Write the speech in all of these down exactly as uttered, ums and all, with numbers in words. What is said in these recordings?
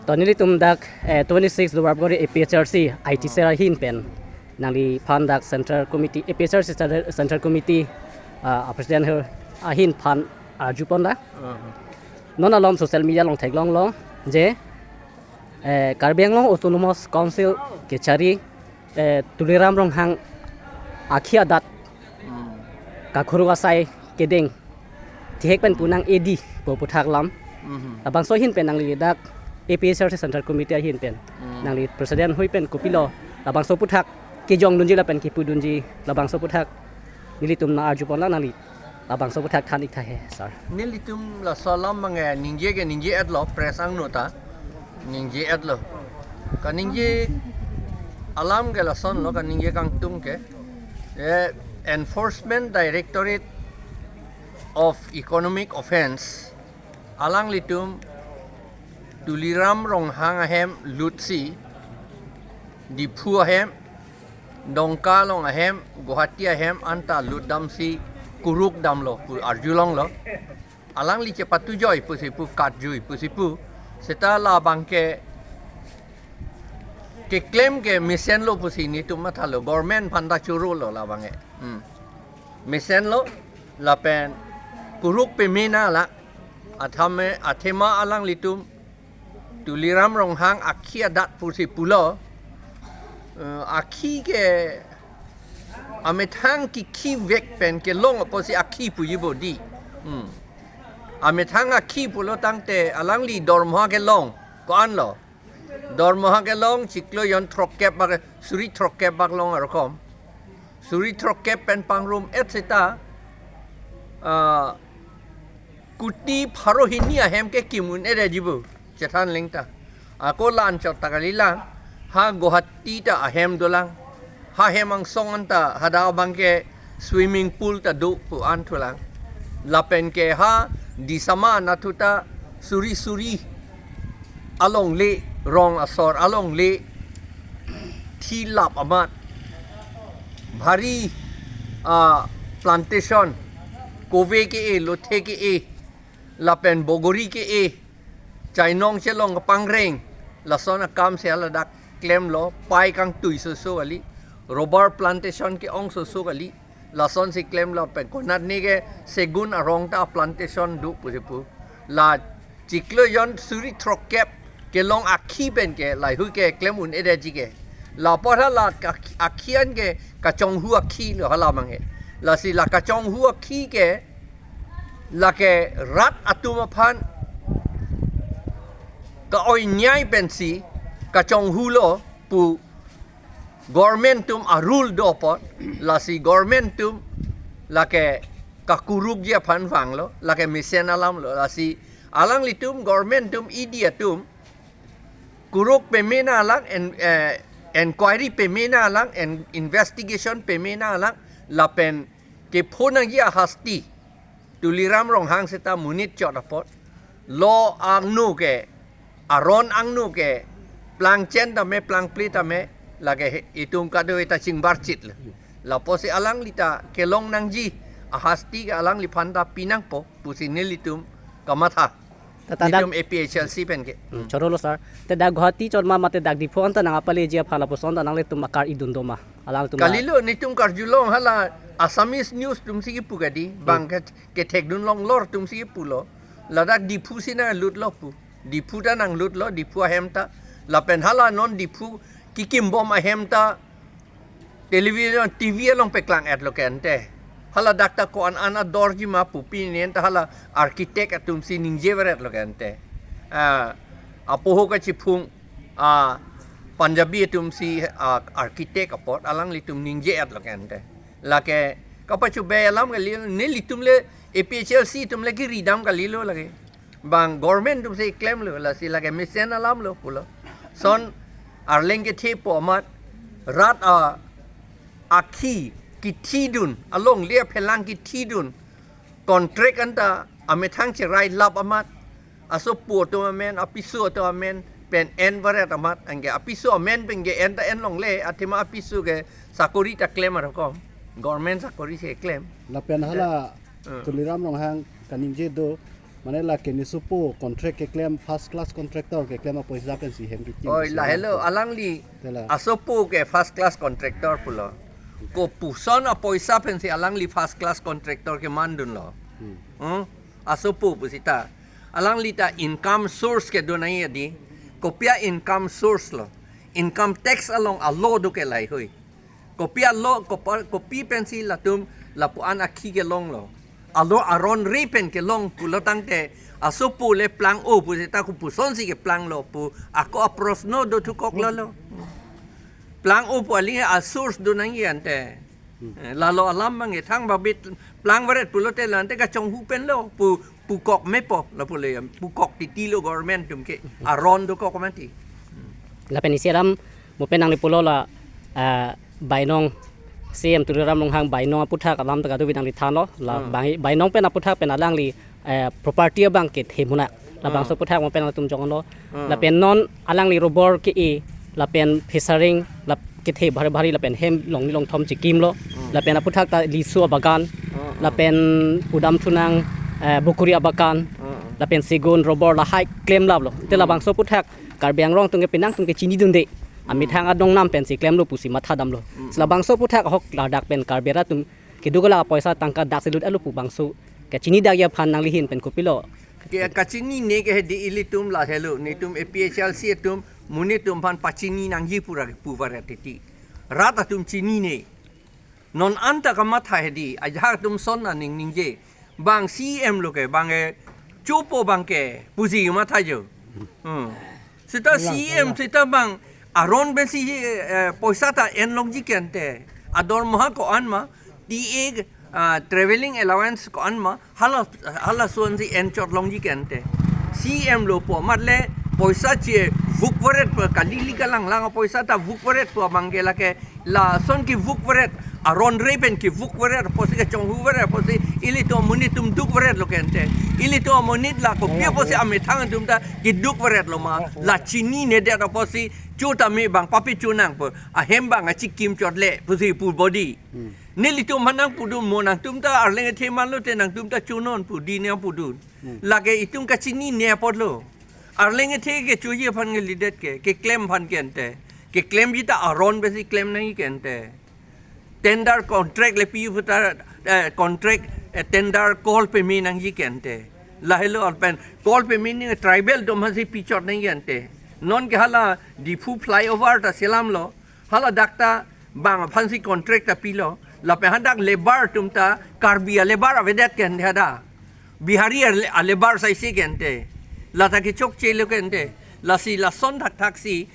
To nelitum dak eh, twenty-six Duarbagori A P H L C I T cell ahin pen nangliphan dak Central Committee, A P H L C Central, Central Committee ah, President her ahin phan arjupon dak. Non alom social media along theklonglo je eh, Karbi Anglong Autonomous Council kechari eh, Tuliram Ronghang akhi adat kakuruk asai kedeng thihek pen pu nang-edi pu aputhak alam. Labangso ahin pen nangli dak A P H L C Central Committee ahin pen nangli President hui pen kopilo labangso aputhak kejongdunji lapen kipudunji labangso aputhak nelitum nang arjupon lang, nangli labangso aputhak than ik tha he, sir. Nelitum laso alam abang eh, ningje ke ningje-etlo, press angno ta ningje-etlo. Kaningje alam ke lasonlo, kaningje kangtung ke eh, Enforcement Directorate of Economic Offence alanglitum Tuliram Ronghang ahem lutsi Diphu ahem, Dongka along ahem, Guwahati ahem anta lut damsi kuruk damlo pu arjulonglo. Alangli chepatu joi pusi pu, kat joi pusi pu. Seta labang ke keklem ke mesenlo pusi nelitum mathalo, government aphan ta chorolo labang ke. Hmm. Mesenlo lapen kuruk peme nanglang, athame athema alanglitum Tuliram Ronghang akhi adat pusi pulo. Eh, akhi ke amethang kikhi vek pen kelong apotsi akhi puji bodi. Hmm. Amethang akhi pulo tangte alangli dormoha kelong ko-anlo. Dormoha kelong chiklo jon throkkep bak, suri throkkep bak long arokom. Suri throkkep pen pangrum-et seta ah, kuti pharo hini ahem ke kim un-edetji pu chethan lengta. Ako la-anchot ta kalilang, ha Guwahati ta ahem dolang. Ha hem angsong anta hadak abang ke swimming pool ta do pu an thulang. Lapen ke ha Disama anatthu ta suri suri alongle, rong asor alongle thi lap amat, bhari ah, plantation, kove ke-e, lothe ke-e, lapen bogori ke-e, chainong chelong kepangreng, lason akam si haladak klemlo, pai kangtui soso kali, rubber plantation ke-ong soso kali, lasonsi klemlo pen konatne ke segun arong ta plantation do pusi pu. La chiklo jon suri throkkep kelong akhi pen ke lahei hui ke klem un-edetji ke. La apor hala ak-, akhi an ke kachonghu akhi lo hala abang ke. Lasi la kachonghu akhi ke lake rat atum aphan ka-oi nyai pensi kachonghulo pu government atum a-rule do apot, lasi government atum lake kakurukji aphan vanglo, lake mesen alamlo, lasi alanglitum government atum E D atum kuruk peme nanglang, en-, eh, inquiry peme nanglang, en-, investigation peme nanglang, lapen kepho nangji ahasti Tuliram Ronghang seta monit chot apot, lo angno ke, aron angno ke, plangchen tame, plangple tame, lake he-, itum kadokave ta chingbarchitlo. Lapusi alangli ta kelong nangji ahasti ke alangliphan ta pinangpo pusi nelitum kamatha. Ta, ta dak nelitum A P H L C pen ke. Hmm, chorolo sir. Te dak Guwahati chot ma mate dak Diphu anta nangpaleji aphan lapuson ta nanglitum akar idun do ma? Alangtum na- Kalilo, nelitum karjulong, hala Assamese news atumsi kipu kadi, bang ke kethekdun longlor atumsi kipulo. Ladak Diphu si nanglutlo pu. Diphu ta nanglutlo, Diphu ahem ta. Lapen hala non Diphu kikimbom ahem ta television, T V along paklang-etlo ke ante. Hala dak ta ko-an an adorji ma pu pini anta hala architect atumsi ningje varetlo ke ante. Ah, apoho kachiphung, ah, Punjabi atumsi, ah, architect apot alanglitum ningje-etlo ke ante. Lake kapachobe alam kali, nelitum le A P H L C atum le kiri dam kalilo lake. Bang government atumsi klemlo, lasi lake mesen alamlo pulo. Son arleng kethe po amat, rat a, akhi kithidun, alongle aphelang kithidun, contract anta amethang cherai lap amat, asopo atum amen, apiso atum amen pen en varet amat, anke apiso amen pen ke en ta en longle, athema apiso ke sakori ta klem arokom, government sakori si klem. Lapen hala Hmm. Tuliram Ronghang kaningje do, Mane lake ne asopo contract keklem first class contractor keklem apoisa pensi hem kekim Oi, si lahelo, alam to. Alangli Tela. Asopo ke first class contractor pulo. Kopuson apoisa pensi alangli first class contractor kemandunlo. Hmm. Hmm? Asopo pusita. Alangli ta income source kedo nangji adi. Kopi a-income source lo. Income tax along a-law do ke laheihui. Kopi a-law, kopa-, kopi pensi latum lapu-an akhi kelonglo. A-law aron re pen kelong pulo tangte asopo le plang-o pusita kopusonsi keplanglo pu ako aprosno do thukok lalo. Plang-o pu aling a-source do nangji ante. Hmm. Eh, lalo alam abang ethang babit plang varet pulote lante kachonghu penlo pu, pukok mepo lapu le, pukok titilo government atum ke aron dokok mati. Lapen isi alam mo pen nangli pulo la, ah, Bainong C M Tuliram Ronghang Bainong aputhak alam ta kadokave nangli thanlo la Hmm. bang Bainong pen aputhak pen alangli, eh, property abang kethe munak. Labangso Hmm. aputhak mo pen atum jonglo. Hmm. Lapen non alangli robor ke-e lapen fishery la kethe bhari bhari lapen hem longni longthom chekimlo. Hmm. Lapen aputhak ta lisu abagan. Hmm, hmm. Lapen pudam thunang, eh, bukuri abagan. Hmm, hmm. Lapen segun robor lahai klemlaplo. Te Hmm. labangso aputhak Karbi Anglong atum ke penang atum ke chinidunde. Amethang adong nam pensi klemlo pusi mathadamlo. Mm. Si labangso aputhak ahok ladak pen Karbi arat atum keduk la poisa tangka dak selut alo pu bangso kachini dak aphan nangli ahin pen kopilo. Ke kachinine ke hedi ilitum lahelo, netum A P H L C atum, monit atum aphan pachini nangji pura pu varet titi. Rat atum chinine. Non anta kamatha hedi, ajahak atum ason aning ningje. Bang C M lo ke, bang e, chopo abang ke, pusi matha jo. Hmm. Sita Wala, C M, wala. Sita bang, aron pensi, eh, poisa ta en longji ke ante. Adormaha ko-an ma, T A, ah, traveling allowance ko-an ma, hala, hala asonsi enchot longji ke ante. C M lo pu amat le, poisa chevuk varet pu, kalili kalanglang poisa ta vuk varet pu abang ke lake, lason kevuk varet, aron re pen kevuk varet apotsi kachonghu varet apotsi ilitum amonit atum duk varetlo ke ante. Ilitum amonit la kopi apotsi amethang atum ta keduk varetlo ma. La chininedet apotsi cho tame bang papi cho nang pu. Ahem bang achikim chot le pusi pu bodi. Hmm. Nelitum aphan nangpudun mo nangtum ta arleng kethe manlote nangtum ta chonon pu dine pudun. Hmm. Lake itum kachinine apotlo. Arleng kethe kechoji aphan kalidet ke, keklem aphan ke ante. Keklemji ta aron pensi klem nangji ke ante. Tender contract le pi puta, eh, contract, eh, tender call peme nangji ke ante. Lahelo arpen call peme ni tribal atum aphansi pichot nangji ke ante. Non ke hala Diphu flyover ta selamlo. Haladak ta bang aphansi contract ta pilo. Lapen hadak labour atum ta Karbi a-labour avedet ke ante hadak. Bihari a, a-labour saisi ke ante. Lata kechokchelo ke ante. Lasi lason thakthak si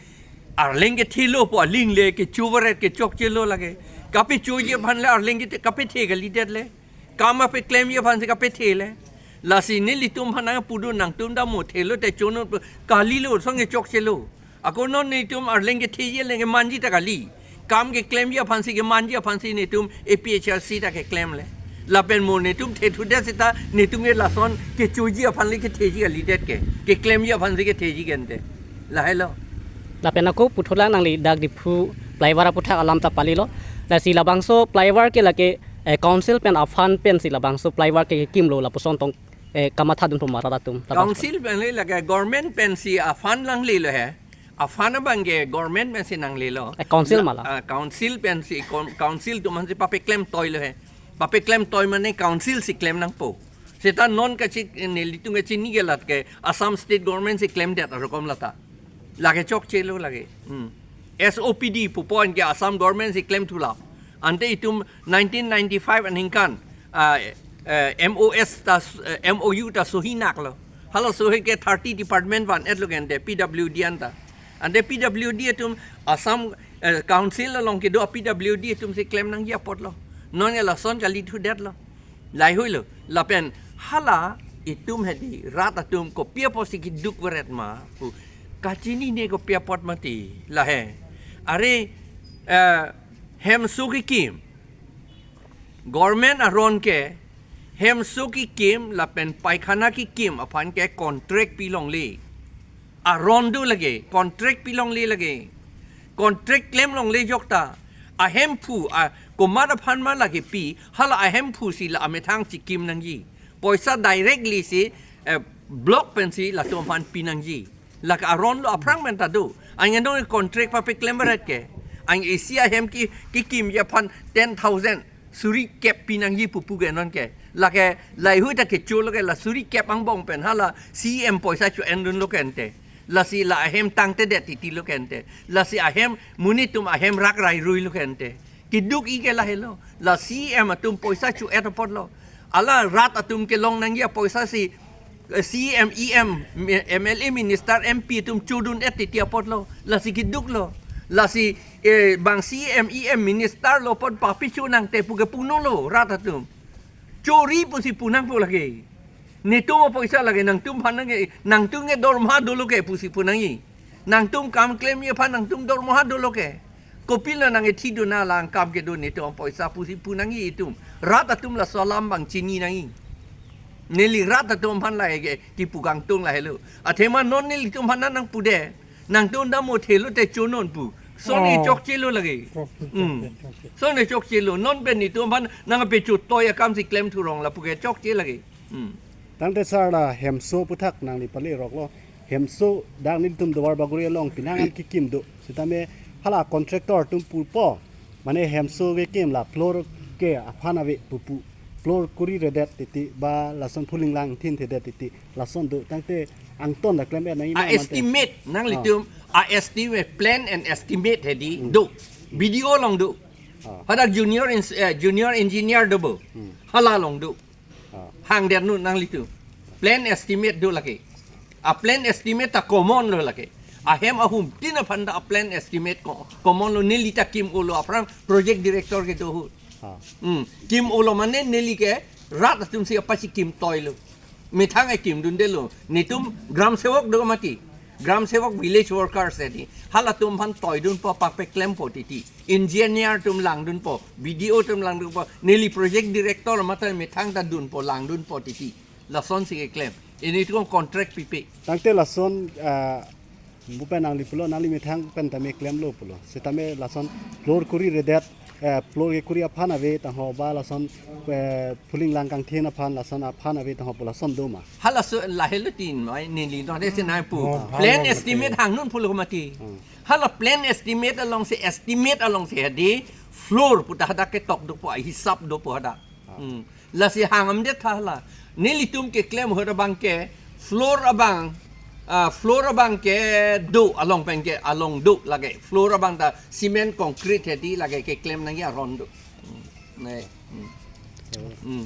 arleng kethelo pu aling le kecho varet kechokchelo lake. Kapechoji aphan le arleng kethe kapethe kalidet le. Kam apeklemji aphansi kapethe le. Lasi nelitum aphan nangpudun nangtum ta mo thelo te chonon pu kalilo song kechokchelo. Ako non netum arleng ketheji le kemanji ta kali. Kam keklemji aphansi kemanji aphansi netum A P H L C ta keklemle. Lapen mo netum thethudet sita netum ke lason kechoji aphan le ketheji kalidet ke. Keklemji aphansi ketheji ke ante. Lahelo. Lapen ako puthot lang nangli dak Diphu flyover aputhak alam ta palilo. Lasi labangso flyover ke lake, eh, council pen a-fund pensi labangso flyover ke kimlo lapuson tong, eh, kamathadun puma rat atum. Labangso. Council pen le lake government pensi a-fund langlelo he. A-fund abang ke government pensi nanglelo. Eh, council La-, mala. Ah, council pensi, con-, council atum aphansi papeklem toilo he. Papeklem toi mane council si klem nangpo. Seta non kachi, nelitum kachini ke lake Assam State Government si klemdet arokom lata. Lake chokchelo lake. Hmm. S O P D pupo anke Assam Government si klemthu lap. Ante itum nineteen ninety-five aningkan, ah, eh, M O S ta, eh, M O U ta sohi naklo. Hala sohi ke thirty department van-etlo ke ante P W D anta. Ante P W D atum Assam, eh, Council along kedo P W D atum si klem nangji apotlo. Non ke lason kalithudet lo. Laheihui lo. Lapen hala itum hedi rat atum kopi apotsi keduk varet ma pu kachinine kopi apot mati lahe. Are, eh, hemso kekim. Government aron ke hemso kekim lapen paikhana kekim aphan ke contract pilongle. Aron do lake, contract pilongle lake. Contract klemlongle jokta. Ahemphu, a, komat aphan ma lake pi, hala ahemphu si la amethang chikim nangji. Poisa directly si eh, block pensi latum aphan pinangji. Lake aron lo aphrang pen ta do. Anke non contract papeklem beret ke. Anke isi ahem ki, kekimji aphan ten thousand suri kep pinangji pu pu ke non ke. Lake laheihui ta kecho lo ke, la suri kep angbong pen hala C E M poisa cho-endun lo ke ante. Lasi la ahem tangtedet titi lo ke ante. Lasi ahem monit atum ahem rak rairui lo ke ante. Keduk-i ke lahelo. La C E M atum poisa cho-et apot lo. Hala rat atum kelong nangji apoisa si, eh, C E M, E M, M L A, minister, M P atum chodun-et titi apot lo. Lasi keduk lo. Lasi, eh, bang C E M, E M, minister lo apot papi cho nangte pu ke pu nanglo rat atum. Chori pusi pu nangpo lake. Netum apoisa lake, nangtum aphan nangke, nangtum ke dormoha dolo ke pusi pu nangji. Nangtum kam klemji aphan nangtum dormoha dolo ke. Kopilo nangkethidun, la akam kedo netum apoisa pusi pu nangji itum. Rat atum laso alam abang chini nangji. Neli rat atum aphan lake kipu kangtung lahelo. Athema non nelitum aphan nangpudet. Nangtum dam othelo te chonon pu. Lason Oh. e chokche lo lake. Chokche, Hmm. chokche, chokche. Lason e chokche lo. Non pen netum aphan nangkapecho toi akam si klem thurong lapu ke chokche lake. Hmm. Tangte sir, la hemso aputhak nangli pale rok lo. Hemso dak nelitum Duarbagori along penang an kekim do. Sitame hala contractor atum pupo. Mane hemso kekim la floor ke aphan ave pupu. Floor kuri redet titi ba lason phuling lang thinthedet titi. Lason do tangte angton ta klem-et nangji A ma mate. Estimate, nanglitum, Ah. a estimate, plan and estimate hedi Hmm. do. B D O along do. Ah. Hadak junior ins-, eh, junior engineer do bo. Hmm. Hala along do. Ah. Hangdet non nanglitum. Plan estimate do lake. A plan estimate ta common lo lake. Ahem ahumtin aphan ta a plan estimate ko-, common lo, neli ta kim-olo aphrang project director kedo ahut. Ah. Hmm. Kim-olo mane neli ke rat atum si apasi kim toi lo. Methang e kimdunde lo. Netum gram sevok do mati. Gram sevok village workers hedi. Halatum aphan toidunpo, pakpeklempo titi. Engineer atum langdunpo, B D O atum langdunpo, neli project director mate methang ta dunpo, langdunpo titi. Lason si keklem. Netum contract pipe. Tangte lason, ah, bupet nangli pulo, nangli methang pen tame klemlo pulo. Sitame lason floor kuri redet, eh, floor kekuri aphan ave tangho ba lason, eh, phuling lang kangthin aphan lason aphan ave tangho pu lason do ma. Halaso lahelo tin mai neli no de sinai pu. Oh, Plan halaso estimate mate. Hangnon pulo mati. Hmm. Hala plan estimate along si, estimate along si hedi floor pu ta hadak ketok dopo, ahisap dopo hadak. Ah. Hmm. Lasi hang amdet tha hala. Nelitum keklem ahut abang ke floor abang, ah, floor abang ke do along pen ke along do lake. Floor abang ta cement concrete hedi lake keklem nangji aron do. Hmm. Ne. Hmm. Hmm.